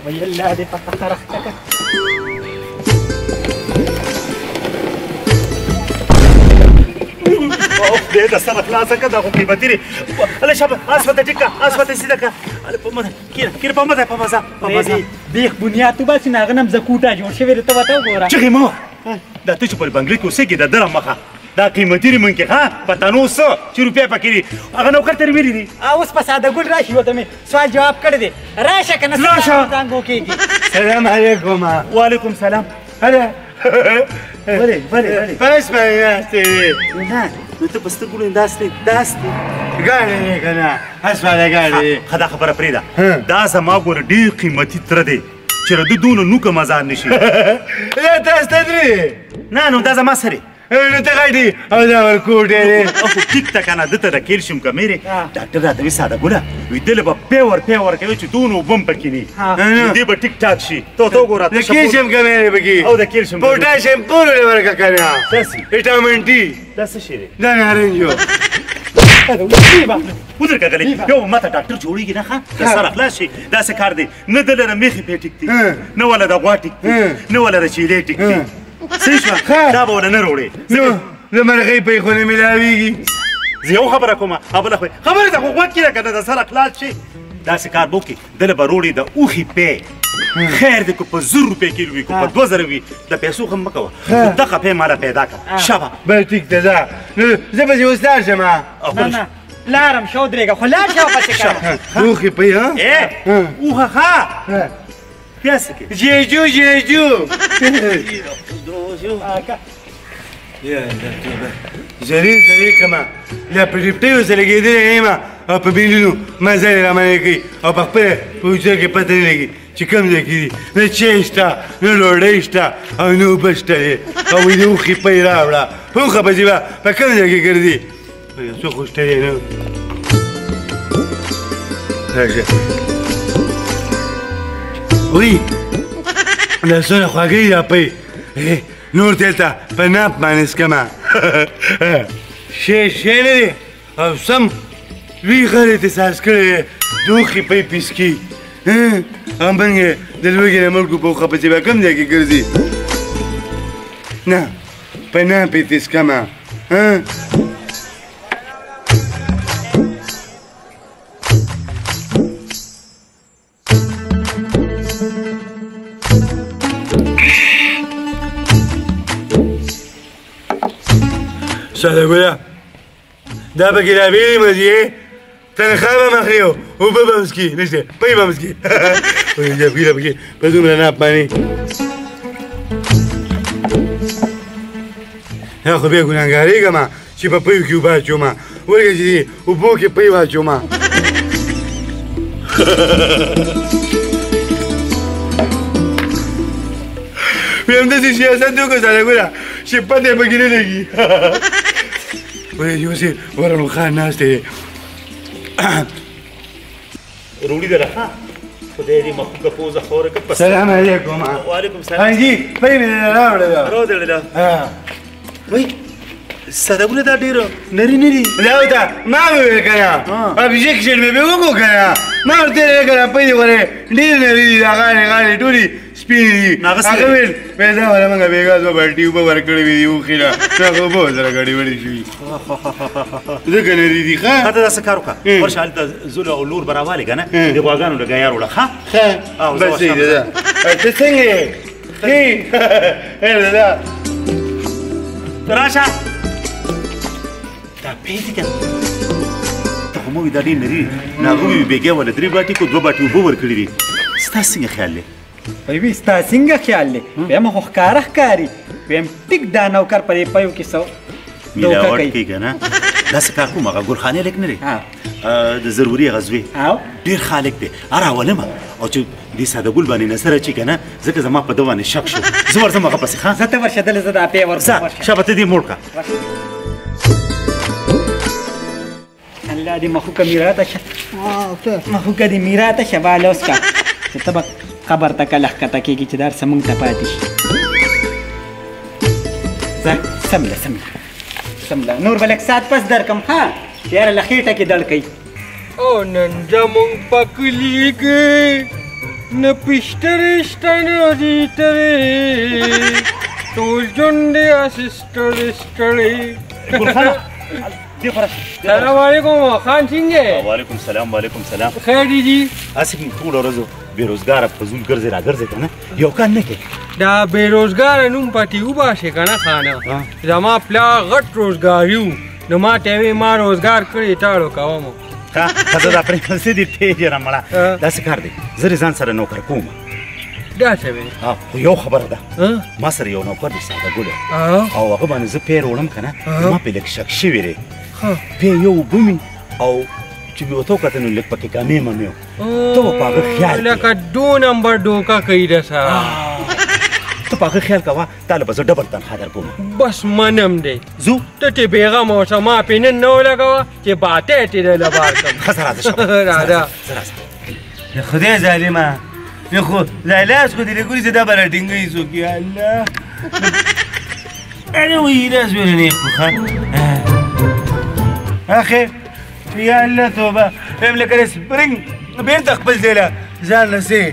وی الله دې په قهر اخته کړه. دې د سره خلاصه کړه، دا خو قیمتي دی. هله شابه، اس ورته ټیک کړه، اس ورته سیده کړه. هله په مزه کښېنه، کښېنه، په مزه، په مزه، په مزه. بیخ بنیاد وباسي نو هغه نه هم زکوټه جوړ شوی دی، ته ورته وګوره. چغې مه وهه، دا ته چې پر بنګلې کې اوسېږې د دره مخه دا قیمتي دی مونږ کې، ها په تنو څه چې روپۍ پکې دي، هغه نوکر ته ویلي دي. اوس په ساده ګل راشي، ورته مې سوال جواب کړی دی. راشه که نه راشه. زانګو کېږي. سلام علیکم. وعلیکم سلام. هله ولې ولې ولې پس باندې ناستې وې؟ نه نو ته په سترګو داسې داسې ګاډی دی که نه هسپاله ګاډی دی. ښه دا خبره پرېږده، دا زما ګوره ډېر قیمتي تره دی چې د ده دونه نوکه مزار نه شي. دا تاسو ته درې؟ نه نو دا زما سره. نو ته غټي او دا ورکوټی دی. خو ټیک ته که نه ده ته د کیلشیم کمی دی. ډاکټر راته وایي ساده ګله، وایي ده له به پی ور پی ورکوي چې دونه اوبه هم پکې نه وي، نو دې به ټیک ټاک شي. ته وګوره، د کیلشیم کمی دی پکې او د کیلشیم پوټاشیم پورې له ورکه که نه داسې ویټامین ډي. دا څه شی دی؟ دا نارنجو. ودرېږه غلی، یو ماته ډاکټر جوړېږي نه، ښه د سره خلاص شي. داسې کار دی نه ده لره میخې پې ټیک دي، نه وله د غوا ټیک دي، نه وله د چیلې ټیک دي. صحیح شوه، دا به وله نه راوړې. نو د مرغۍ پۍ خو نه میلاویږي. زه یو خبره کوم او بله خو خبرې ته خو غوږ کړه که نه د سره خلاص شي. داسې کار به وکړي، ده له به راوړې د اوښې پی، خیر دی که په 1000 روپۍ کیلو وي که په 2000 وي، د پیسو غم مه کوه، خو دغه پی ماله پیدا کړه. شابه بل ټیک ته ځه، نو زه پسې اوس لاړ شم. نه نه لارم شه، ودرېږه، خو لاړ شه پسې که نه. اوښې پۍ؟ ها اوښه ښه بیا څه کوې؟ جیجو جیجو. زرې زرې کمه لا په ډیپټیو سره لګېدلی نه یم او په بیلونو مزل یې رامنې کوي او په خپله په حجره کې پته نه لګي چې کوم ځای کې دي. نه چای شته، نه ډوډۍ شته او نه اوبه شته دی. او وایي د اوښې پۍ راوړه، په اوښه پسې به په کوم ځای کې ګرځي؟ یو څه خو شته دی نه. راشه وی دا څونه خواږه دي دا پۍ، نور دلته په ناپ باندې څکمه. شی شی نه دی او سم لوی غر یې احساس کړی دی. د اوښې پۍ پیسکي او موږ یې د لوږې نه مړ کړو، په اوښه پسې به کوم ځای کې ګرځي؟ نه په ناپ یې ترې څکمه. ساده ګله دا پکې رابېلې مزې تنخوا به هم اخلي او اوبه به هم څکي، نشته پۍ به هم څکي. دا پکې په دومره ناپ باندې دا خو بیا ګناهګارېږم چې په پیو کې اوبه اچوم، ورګه چې دي اوبو کې پۍ واچوم. بیا همداسې سیاست وکړو ساده ګله چې پته یې پکې نه لګي. وایي چې اوس یې ورڼو خان ناست دی. روړي دله ښه خدای دې مخوکه پوزه خوره کړه. سلام علیکم. وعلیکم سلام. حاجي پۍ مې راوړله. راوړله. وایي ساده ګله دا ډېر نري نري. دا ورته ما وویل که نه ابجیکشن مې پرې وکړو که نه، ما ورته ویل که نه پۍ دې غورې ډېر نري دي، دا غاړې غاړې ټولې سپینې دي. هغه ویل ویل دا وله موږ بېګا دوه بالټي اوبه ورکړې وې دي اوښې له، هغه اوبه ورسره ګډې وډې شوي ځکه نري دي. ښه ته داسې کار وکړه، ورشه هلته زوله او لور به راوالې که نه د غواګانو له ګیار وړه. ښه ښه بس صحیح ده. ته څنګه یې؟ ښه دادا راشه. دا پۍ دي که نه ته خو مه وایي دا ډېر نري دي. نو هغه وایي بېګا وله 3 باټې کو 2 باټې اوبه ورکړې دي. ستا څنګه خیال دی؟ وایي ستا څنګه خیال دی؟ وایم خو ښکاره ښکاري. وایم ټیک دا نوکر په دې پیو کې څه ملاوټ کوي که نه. داسې کار کوم، هغه ګلخانې لږ نه دی د ضروري هغه زوی ډېر خالق دی، راولمه او چې دې ساده ګل باندې نظر اچي که نه، ځکه زما په ده باندې شک شو، زه ورځم هغه پسې. ښه زه ته ورشه دله، زه دا پی ورکوم. ځه شابه ته دې موړ کړه. الله دې مخوکه میراته شه، مخوکه دې میراته شه. باله اوس که چې ته به قبر ته کله ښکته کېږي چې دا هر څه موږ ته پاتې شي. ځه سمله سمله سمله، نور به لږ ساعت پس درکم. ښه یاره له خېټه کې دړ کوي. او نن زموږ په کلي کې نه پیشترې شته نه زیترې، ټول ژوند دې هسې ستړی ستړی. ګلخانه دې خو راشه. سلام علیکم خان، څنګه یې؟ وعلیکم سلام. وعلیکم سلام. خیر دی جي؟ هسې مې ټوله ورځ بې روزګاره فضول ګرځې راګرځې که نه، یو کار نه کوې. دا بې روزګاره نوم پکې وباسې که نه خانه، زما پلار غټ روزګاري و، نو ما ته یې وی ما روزګار کړی تاړو کوم. ښه زه دا پرې څه دې پېژنم مړه، داسې کار دی زه دې ځان سره نوکر کوم. دا څه وې؟ خو یو خبره ده، ما سره یو نوکر دی ساده ګلی، او هغه باندې زه پیر وړم که نه، ما پرې لږ شک شوی دی. پی یو اوبه مې او چې مې ورته وکتل نو لږ پکې کمې ممې و، ته به په هغه خیال لکه دو نمبر دوکه کوي د سره. ته په هغه خیال کوه، تا له به زه ډبل تنخوا در کوم. بس منم دی، ځو. ته ترې بېغمه اوسه، ما پرې نن نه ولګوه چې باتی ترې درله بار کړم. ښه زه راځه. راځه. زه راځه. د خدای ظالمه، نه خو دا لاس خو دې لګولي چې دا به راټینګوي څوک. یا الله، انا وایي لاس مې نه خو ښه. اخې یا الله توبه، وایم لکه د سپرنګ بېرته خپل ځای له ځان رسې.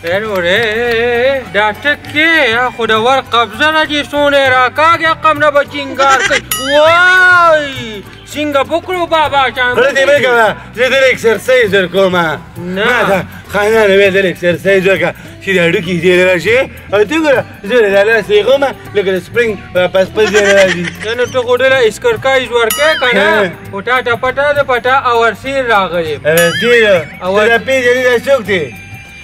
ورې دا ټکې خو د ور قبضه ده چې څونه یې راکاږي قم نه به چینګار کوي. وای څنګه وکړو بابا جان؟ خره دې مه کوه، زه دله اکسرسایز درکوم. نه ما ته خانانو ویل دله اکسرسایز ورکړه چې د هډوکي ځای راشي، او ته ګوره زه له لاس یې لکه د سپرنګ واپس خپل ځای راځي. نه نو ته خو دله اسکرکایز ورکې که نه، خو تا ته پته ده، پته اورسیر راغلی. اورسیر ته دا پېژنې دا څوک دی؟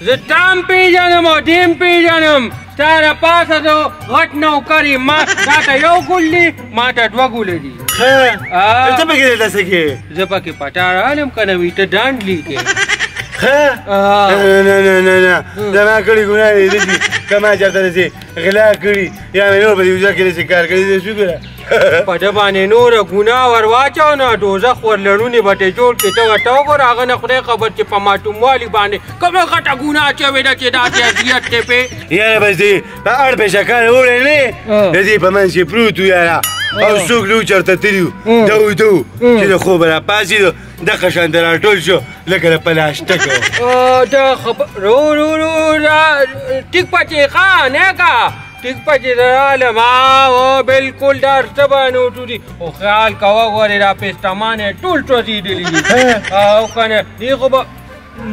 زه تام پېژنم او دیم پېژنم، ستا د پاسه زه غټ نوکر یم. ما تا ته یو ګل دی، ما ته دوه ګله دي. ښه ته پکې دلته څه کوې؟ زه پکې پټا رالم که نه وي ته ډانډ لیکې. ښه نه نه نه نه نه، زما کړې ګناه دې دي که ما چېرته داسې غلا کړي یا مې نور په دې حجره کې داسې کار کړی دی، شکر. په ده باندې نوره ګناه ور واچوه نه دوزخ ورلړونې به ترې جوړ کړې. ته ورته وګوره، هغه نه خدای خبر چې په ماشوموالي باندې کومه غټه ګناه شوې ده چې داسې اذیت دی پې. یاره بس دې په اړ پېښه کار وړی نه د دې په منځ کې پروت و یاره، او څوک نه و چېرته تللي وو، ده ویده و چې د خوبه راپاڅېدو دغه شان ته راټول شو لکه د پلاستیک. دا خبر رو رو رو ټیک پچې ښه نه کا ټیک پچې راغلم. او بالکل دا هر څه باندې وټوري، خو خیال کوه ګورې دا پیستمان یې ټول سوځېدلي دي. او که نه دې خو به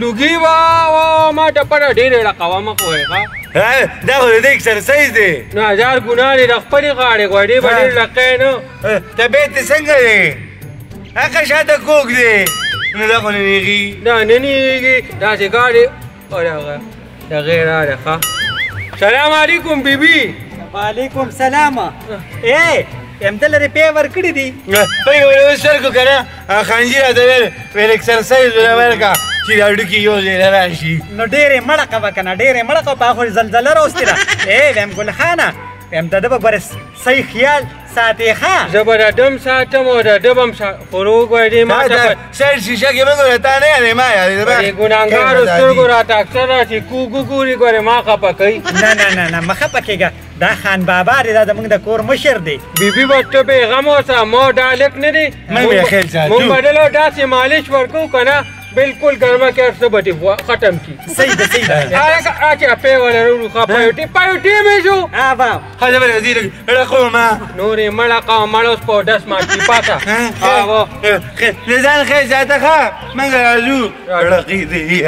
لوګي وه، ما ته پته ډېرې رقوه مه کوې. ښه دا خو د دې اکسرسایز دی. نه هزار ګناه دې د خپلې غاړې غواړي، به ډېر لقی نه. طبیعت دې څنګه دی؟ هغه شاته کوږ دی، نو دا خو نه نیغي. نه نه نیغي داسې ګاډی. هغه دغې راغله. ښه سلام علیکم بی بی. وعلیکم سلام. ای همدله دې پی ورکړي دي؟ پی ورسر کو که نه خانجي راته ویل ویل اکسرسایز ورله ورکړه چې دا هډوکي یو ځای له راشي. نو ډېرې مړه کوه که نه، ډېرې مړه کوه، په هغه خو زلزله راوستې ده. ای وایم ګلخانه، وایم د ده به ګورې صحیح خیال ساتې. ښه زه به د دم ساتم او د ده به هم خو وګورې دې ما ته سر شیشه کې مه ګوره، تا نه یادې ما یادې. په دې ګناهګارو سترګو راته اکثر راشي کوږ وګوري، ګورې ما خفه کوي. نه نه نه نه، مه خفه کېږه، دا خان بابا دی، دا زموږ د کور مشر دی. بی بی به ته بېغمه اوسه، ما دا هلک نه دی، موږ به یې خیال ساتو. موږ به دله داسې مالش ورکوو که نه بالکل ګرمه کې هر څه به دې ختم کړي. صحیح ده صحیح ده. هلکه اچھا پی وله راوړو. ښه پایوټي مې شو. وا. ښه زه به درځي لږ ړه کومه. نورې مړه کوه، مړه اوس په اودس ماتي پاته. وا. له ځان خیر ساته. ښه موږ راځو. ړقې دی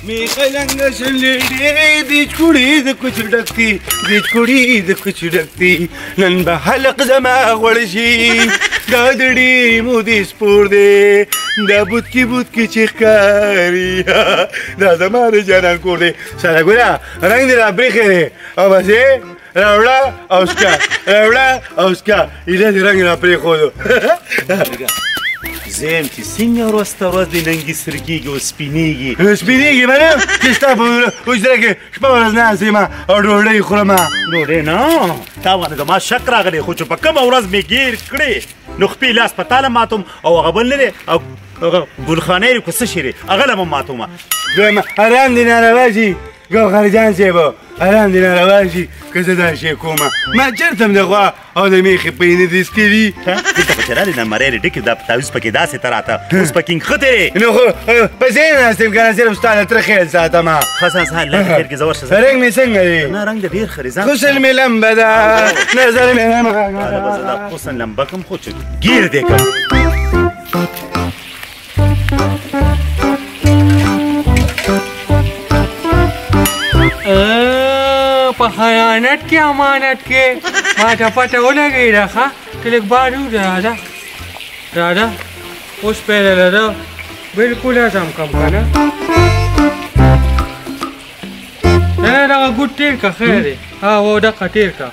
می قلنګ شلې ډېرې دي چکوړې د کوچ ډکتي دي چکوړې د کوچ ډکتي، نن به حلق زما غوړ شي، دا د ډېرې مودې سپور دی، دا بوتکي بوتکي چې ښکاري، دا زما د جانان کور دی. سره ګوره رنګ دې رابرېښی دی، او بس یې راوړه او سکه، راوړه او سکه، ایله دې رنګ راپرېښودو. زه یم چې څنګه ورځ تر ورځ دې ننګي سره کېږي او سپینېږي. سپینېږي به نه چې ستا په حجره کې شپه ورځ ناست یم او ډوډۍ خورم. ډوډۍ نه، تا باندې زما شک راغلی، خو چې په کومه ورځ مې ګیر کړې نو خپې لاس په تاله ماتوم، او هغه بل نه دی، او هغه ګلخانه یې که څه شی دی هغه له به ماتوم. دویم حرام دې ناروا شي، ګوهر جان صاحب ارام دې ناروا شي که زه دا شی کومه ما چېرته هم د غوا او د مېښې پۍ نه دي څکلي. دلته خو چې راغلې نه مرۍ ډکې دا تعویذ پکې داسې ته راته اوس پکې نښتې. نو خو په ځای ناست یم که نه صرف ستا له تره خیال ساتم. ښه ځه ځه الله دې خیر کړي، ځه ورشه ځه. رنګ مې څنګه دی؟ نه رنګ دې ډېر ښه دی. ځه حسن مې لمبه ده نظر مې لمبه. به زه دا حسن لمبه کړم خو چې ګیر دې کړم. په خیانت کې امانت کې ما ته پته ولګېده. ښه ته لږ بار وځه، راځه راځه. اوس پیله ده بلکل هضم کړم که نه. نه نه دغه ګوټ تېر که خیر دی. ها و دقه تېر که،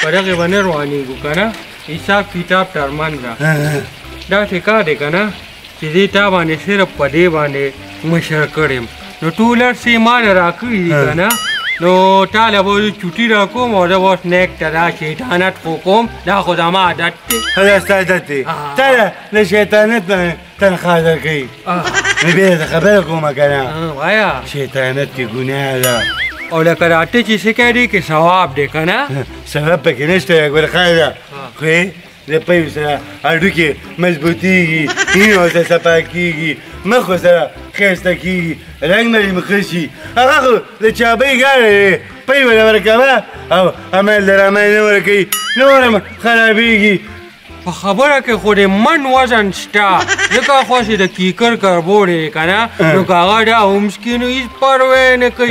په دغې به نه روانېږو که نه. حساب کتاب ترمنځ ده. داسې کار دی که نه چې دې تا باندې صرف په دې باندې مشر کړی یم، نو ټول هر څه یې ما له راکړي دي که نه. نو تا له به زه چوټي راکوم او زه به اوس نیک ته دا شیطانت خو کوم، دا خو زما عادت دی. دا ستا عادت دی؟ تا له شیطانت باندې تنخوا درکوي؟ نو بیا زه خبره کومه که نه. وایه. شیطانت کې ګناه ده. او لکه دا ته چې څه کوې دې کې ثواب دی که نه؟ ثواب پکې نشته ګل خیر ده، خو د پیو سره هډوکي مضبوطېږي، وینه ورسره صفا کېږي، مخ ورسره ښایسته کېږي، رنګ مې ښه شي. هغه خو د چابۍ ګاډی دی، پی وله ورکوه او عمل در عمل نه ورکوي، نور هم خرابېږي. په خبره کې خو دې من وزن شته، ځکه خو چې د کیکر کربوړی دی که نه، نو که هغه دا هم څکي نو هېڅ پروا نه کوي.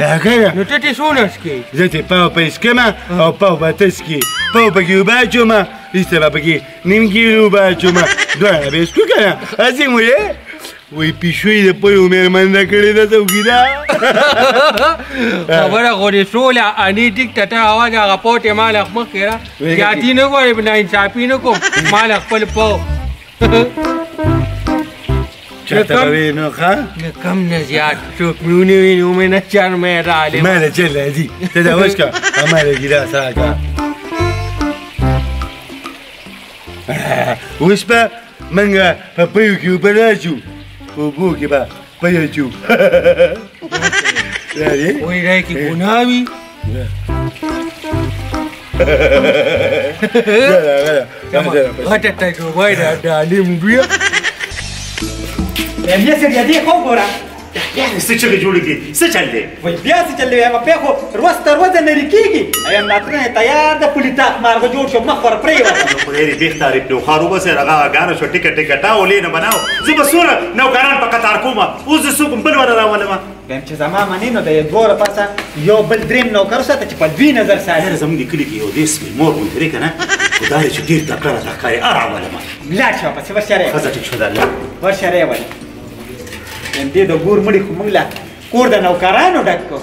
نو ته ترې څونه څکې؟ زه ترې پاو پۍ څکمه او پاو به ته څکې، پاو پکې اوبه اچومه، وروسته به پکې نیم کیلو اوبه اچومه، دواړه به یې څکو که نه. هسې مو یې وایي پیشو یې د پیو مېرمن ده کړې ده څوکیده. خبره خو دې سوله اني ټیک ته ته اواز هغه پاو ته ما له مخکې را زیاتي نه غواړې، ناانصافي نه کوم، ما له خپل پاو چاته به وي نو ښه؟ نه کم نه زیات څوک مې ونه ویني ومې نه شرمې راغلې. ما له چېرته راځي ته دا وڅکه او ما له ګیلاس راکړه. اوس به موږ په پیو کې اوبه نه اچو، په اوبو کې به پی اچو. وایي دی کې ګناه وي. غټه تجربه یې ده د عالم دوی. بیا سړیه دې خو وګوره بیا دې څه چغې جوړې کړي، څه چل دی؟ وایي بیا څه چل دی؟ وایم بیا خو ورځ تر ورځه لرې کېږي. وایم ډاکټرونه یې تیار ده، پولي تاق مارغه جوړ شو، مخ ور پرېوته. نو خدای دې بېخ تعریف کړي، ښار وباسې هغه ګانه شو ټیکه ټیکه ټا ولې نه بناو. زه به څومره نوکران په قطار کومه، اوس زه څوک بل وره راولمه. وایم چې زما منې نو د یې دوو پاسه یو بل درېیم نوکر وساته چې په دوی نظر ساتي. یاره زموږ د کلي کې یو دی سپین مور غوندې دی که نه، خو دا دی چې ډېر تکړه راته ښکاري، راولمه. لاړ شه ورپسې ورسره یې ښځه ټیک شو ده الله ورسره یې ولې. وایم دې د ګور مړي خو موږ له کور د نوکرانو ډک کړو.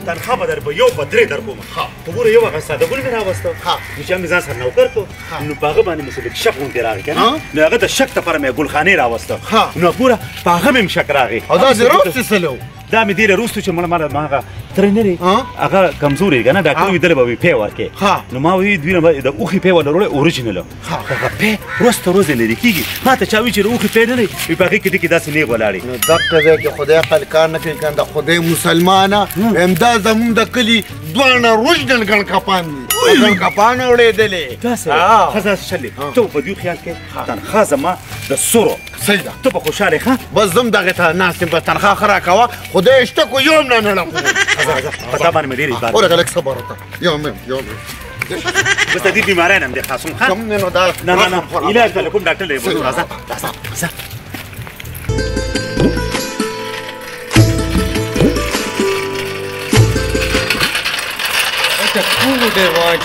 تنخوا به در په یو په درې در کوم. خو ګوره یو هغه ساده ګل مې راوسته، نو چې مې ځان سره نوکر کړو، نو په هغه باندې مې څه لږ شک غوندې راغی که نه، نو هغه د شک لپاره مې ګلخانې راوسته، نو ګوره په هغه مې هم شک راغی. او دا دې روستې څه له و؟ دا مې دې له وروستو چې مړه ماله ما هغه تره نه دی، هغه کمزوری که نه، ډاکټر وایي دله به وي پی ورکړې. نو ما وایي دوی نه به د اوښې پی ورله وړی اوریجنل، هغه پی ورځ تر ورځې لرې کېږي. ما ته چا وایي چې د اوښې پی نه دی، وایي په هغې کې ټکي داسې نېغ ولاړې. نو دغه ځای کې خدای عقل کار نه کوي که د خدای مسلمانه. همدا زموږ د کلي دواړه روژنل ګڼکپان دي، ګڼکپان اورېدلې. داسې ښه داسې چل دی. ته په دې خیال کې تنخوا زما د سرو صحیح ده، ته به خوشحاله یې ښه؟ بس زه هم دغې ته ناست یم، بس تنخوا ښه راکوه، خدای شته کو یو هم نه نړم. راځه په تا باندې مې ډېر اعتبار. ورغه لږ صبر وکړه، یو مې یو مې بس د دې بیمارۍ نه هم دې خلاصوم ښه؟ کوم نه نو دا نه نه نه علاج به له کوم ډاکټر له بوځو. راځه راځه راځه.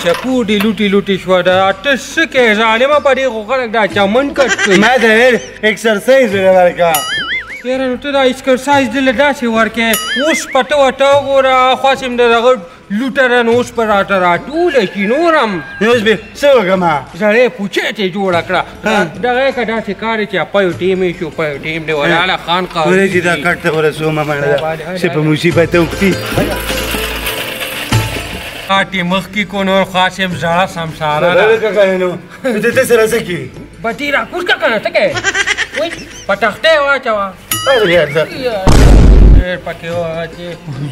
چکوډې لوټې لوټې شوه دا ته څه کوې ظالمه؟ په دې خو خلک دا چمن کټ کوي. ما ته ویل اکسرسایز له ورکړه. یاره نو ته دا اکسرسایز دله داسې ورکې، اوس په ته ورته وګوره، خواص هم د دغه لوټه ده، نو اوس به راته راټوله شي نور هم. نو اوس به څه وکړم؟ زړې پوچې ترې جوړه کړه. دغه یې که داسې کار یې چې په یو ټیم یې شو، په یو ټیم دی ولاړه خان قاضي. ولې چې دا کټ ته ورسومه مړه چې په مصیبت اوښتي. پاټې مخکې کو نور خاص هم زړه سمساره ده. نو ته ته سره څه کړې؟ بټي راکوز کړه که نه څه کوې؟ وایي په تخته یې واچوه. ډېر پکې وهه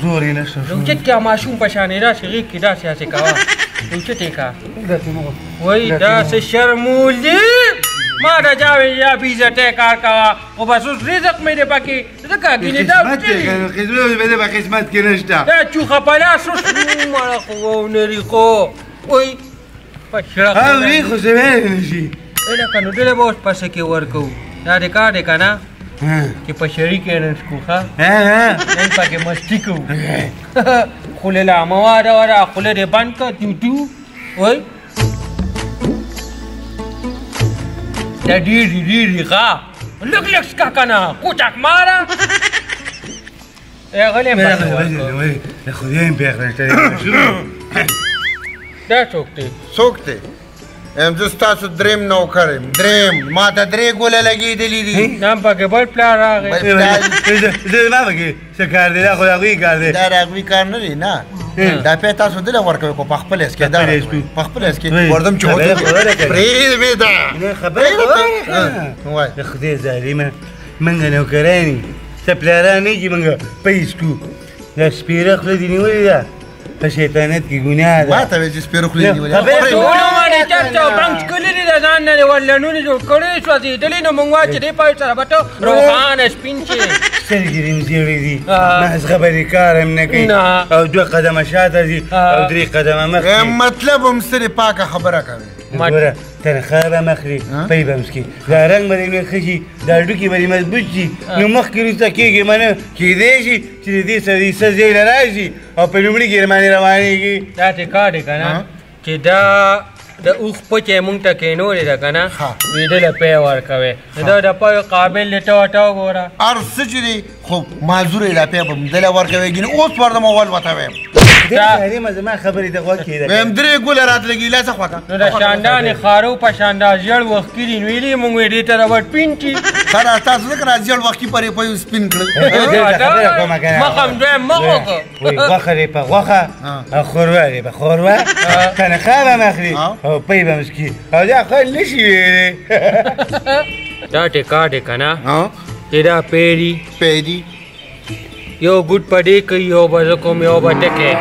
زور یې نشته. اوچت کړه ماشوم په شان یې داسې غېږ کې داسې هسې کوه، اوچت یې کړه. وایي داسې شرمول دي، ما ته چا ویل یا بې عزتۍ کار کوه، خو بس اوس رزق مې دی پکې، ځکه ګینې دا قسمت په قسمت کې نشته. دا چوخه په لاس اوس مړه خو ونري خو وایي په شړه اوري خو څه ویلی نه شي. لکه نو دله به اوس په څه کې ورکوو، دا د کار دی که نه چې په شریک یې نن څکو، ښه نن پکې مستي کوو. خوله لا مه واده وره، خوله دې بند کړه توتو. وایي دا ډېر دي ډېر دي، ښه لږ لږ څکه که نه کوچک ماره. غلی خدای هم پېښ نشته. دا څوک دی؟ څوک دی؟ زه ستاسو دریم نوکر یم، دریم. ما ته درې ګوله لګېدلي دي. نن پکې بل پلار راغی. زما پکې څه کار دی؟ دا خو د هغوی کار دی. دا د هغوی کار نه دی، نه دا پی تاسو دله ورکوئ، خو په خپل حس کې دا په خپل حس کې وردم چې پرېږدې مې دا خبره وایه. د خدای ظالمه، موږ نوکران یو، څه پلاران نه چې موږ پیس کړو. دا سپېره خوله دې نیولې ده، په شیطانت کې ګناه ده. ما ته وایي چې سپېره خولې نیولې. ټولو باندې چرته او بنګ څکلي دي، د ځان نه دې ورلنونه جوړ کړي، سوځېدلي. نو موږ وایو چې دې پای سره به ته روښانه سپین شې. سترګې دې زیړې دي، مازغه به دې کار هم نه کوي، او دوه قدمه شاته ځي او درې قدمه مخکې. مطلب هم سترې پاکه خبره کوې. ګوره تنخوا به هم اخلي، پی به هم څکي، دا رنګ به دې نه ښه شي، دا هډوکي به دې مضبوط شي، نو مخکې وروسته کېږي. منه کېدی شي چې د دې سړي څه ځای له راشي او په لومړي ګیر باندې روانېږي. داسې کار دی که نه چې دا د اوښ پچه یې مونږ ته کښېنولې ده که نه، ویده له پی ورکوې، نو دا د پیو قابل دی. ته ورته وګوره هر څه چې دی، خو معذور یې لا پی به دله ورکوې، ګینې اوس ورته اول ورته وایم. ظالمه زما خبرې ته غوږ کېږده. وایم درې ګوله راته لګي، لا څه خوا که. نو د شاندانې خارو په شان دا ژړ وښکي دي، نو ویلي مونږ یې دې ته راوړ پین کړي. ښه دا تاسو ځکه را ژړ وښکي پرې پیو سپین کړئ. مخ هم دویم مخ وکړه. وایي غوښه دې په غوښه او ښوروا دې په ښوروا، تنخوا به هم اخلي او پی به هم څکي، او دا خو نه شي ویلی. دا ټیکا دی که نه چې دا پیري پیري یو ګوټ په دې کوي، یو به زه کوم، یو به ته کوې،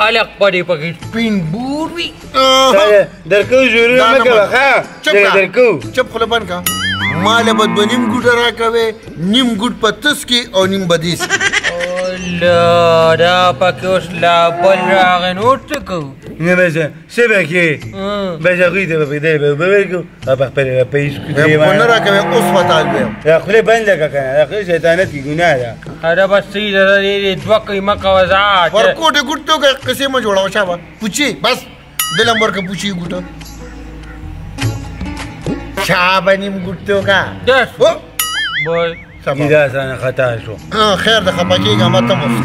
الک په دې پکې سپین بور وي. درکو زورونه مه کوه، ښه درکو. چپ خوله بند کړه. ما له به دوه نیم ګوټه راکوې، نیم ګوټ په تس کې او نیم به دې څکي. الله، دا پکې اوس لا بل راغی، نو اوس څه کوو؟ نه بس څه به کې، بس هغوی ته به پیدا به اوبه ورکړو او په خپله به پیس کړو. خو نه راکوې اوس به تا لویم. دا خوله بنده کړه که نه، دا خوله شیطانت کې ګناه ده. دا بس صحیح ده، دا دې دوه کوي مه کوه ځه. ورکوټې ګوټ ته وکړه، قصې مه جوړوه. شابه پوچې بس دلم ورکړه پوچې ګوټه. شابه نیم ګوټ ته وکړه. بس بس دا سانه خطا شو. خیر د خفه کېږه مه ته اوس.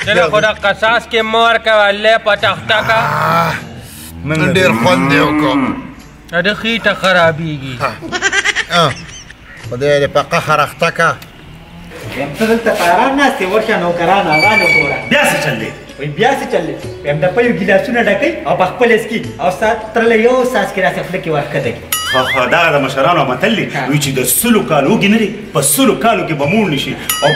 دله خو د قصاص کې مه ورکوه، الله په تخته که. نن ډېر خوند دی وکړو. د خېټه خرابېږي. خدای دې په قهر اخته که. ته دلته په ارام ناست یې، ورشه نوکران هغه نه ګوره. بیا څه چل دی؟ وایي بیا څه چل دی؟ وایم د پیو ګیلاسونه ډکوي او په خپل څکي او ستا ترله یو څاڅکی داسې خوله کې ورښکته کړي. ښه ښه، دغه د مشرانو متل دی، وایي چې د 100 کالو وږي نه دی، په 100 کالو کې به موړ نه شي، او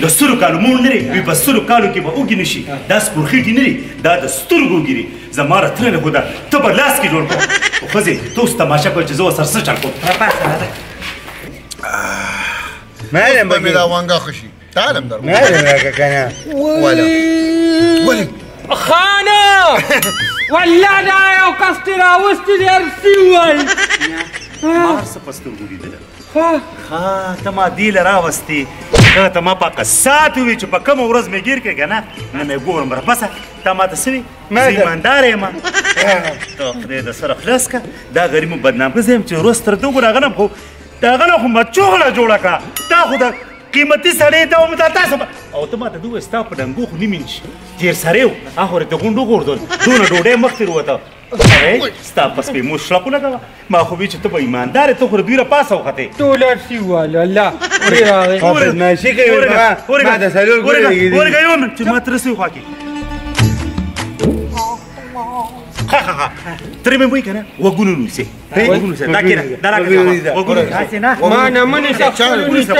د 100 کالو موړ نه دی، وایي په 100 کالو کې به وږي نه شي. دا سپورخېټې نه دی، دا د سترګو وږي دي. زما را ترنه خو دا ته په لاس کې جوړ کړه. خو ښځې ته اوس تماشه کوه چې زه ورسره څه چل کوم. راپاڅه راځه. معلم به مې دا وانګه ښه شي. تعالم در معلم راکه که نه. وله ولې خانه والله دا یو کس دې راوستی دی، هر څه ووایي. ما هر څه په سترګو لیدله. ښه ته ما دې له راوستې، ښه ته ما په قصات ووې چې په کومه ورځ مې ګیر کړې که نه، نه مې ګورم راپسه. تا ما ته څه وې؟ زه ایماندار یم. ته خدای د سره خلاص کړه، دا غریب مو بدنام کړه. زه یم چې ورځ تر دغه راغلم، خو د هغه نه خو مچوغله جوړه کړه. تا خو د قیمتي سړی ته هم دا تاسو او ته ما ته دوی ستا په ډنګو خو نیمین شي تېر سړی و، هغه ورته غونډ وغورځول، دونه ډوډۍ مخ ترې ووته. ستا په سپې مو شړق ولګوه. ما خو وی چې ته به ایماندار یې، ته خو دوی راپاسه وختې. ټول هر واله الله ورې راغی. بدمعاشي کوي ما ته څلور ګولې لګېدلي. ورګه یو چې ما تر څه خوا کې. ښه ښه ښه ترې مې وایي که نه غوږونه نیسې غوږونه نیسې دا کښېنه دا راکړه غوږونه هسې نه ما نه مه نیسه خپلو نیسه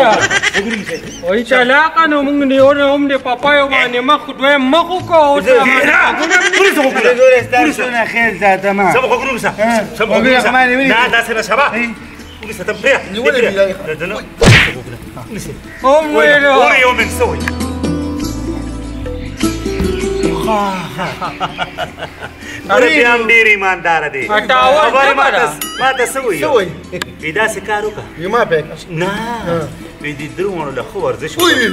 غوږونه نیسې وایي چالاکه نو موږ دې هم د پاپایو باندې مخ دویم مخ وکړو اوس ونیسه غوږونه ګوره ستا څونه خیر ساته ما سم غوږونه نیسه سم غوږونه نیسه نه داسې نه شبه ونیسه ته پرېږده نیولې ونیسه هم ویلو ګوره یو من څه وایي ګوره بیا هم ډېر ایمانداره دی خبرې ما ته څه وایي وایي داسې کار وکړه ما پې نه وایي دې درو واړو له ښه ورزش وکړه.